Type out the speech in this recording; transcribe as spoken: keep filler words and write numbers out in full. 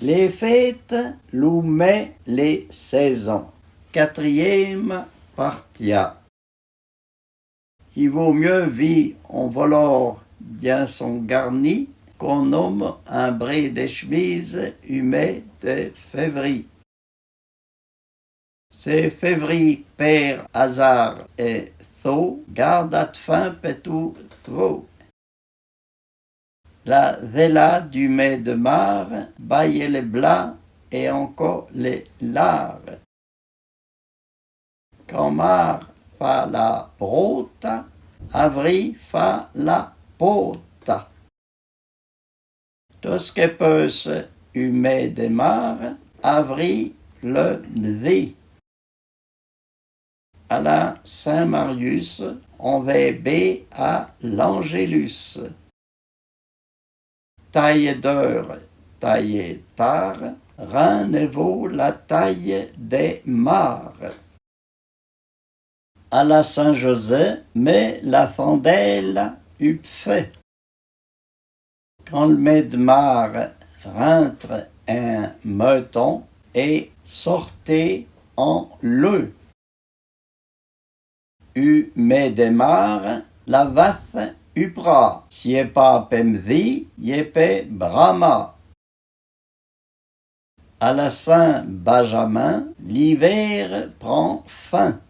Lé féte, lou mê, lé sêzon. Katriéma partia. I vô myeu vi on volor dyin son garni k'on ome in bré de chmize u mê de févri. Se févri pêr azar é thô, garda-te fin pe tou thvô. La zéla du mê de mar baye le bla é onko le lar. Kan mar fa la brota, avri fa la pota. To se ke peuse u mê de mar, avri le mzi. A la Sin Marius, on vê bé a l'Angélus. Taye d'eure, taye tar, rin ne vô la taye de mar. A la Sin Jozé, mê la sandéla u pfê. Kan le mê de mar rintre in meuton é sorte in leu. U mê de mar, la vathe u pra, si è pa pe mzi, y è pe brama. A la Sin Bajamin, l'ivér pran fin.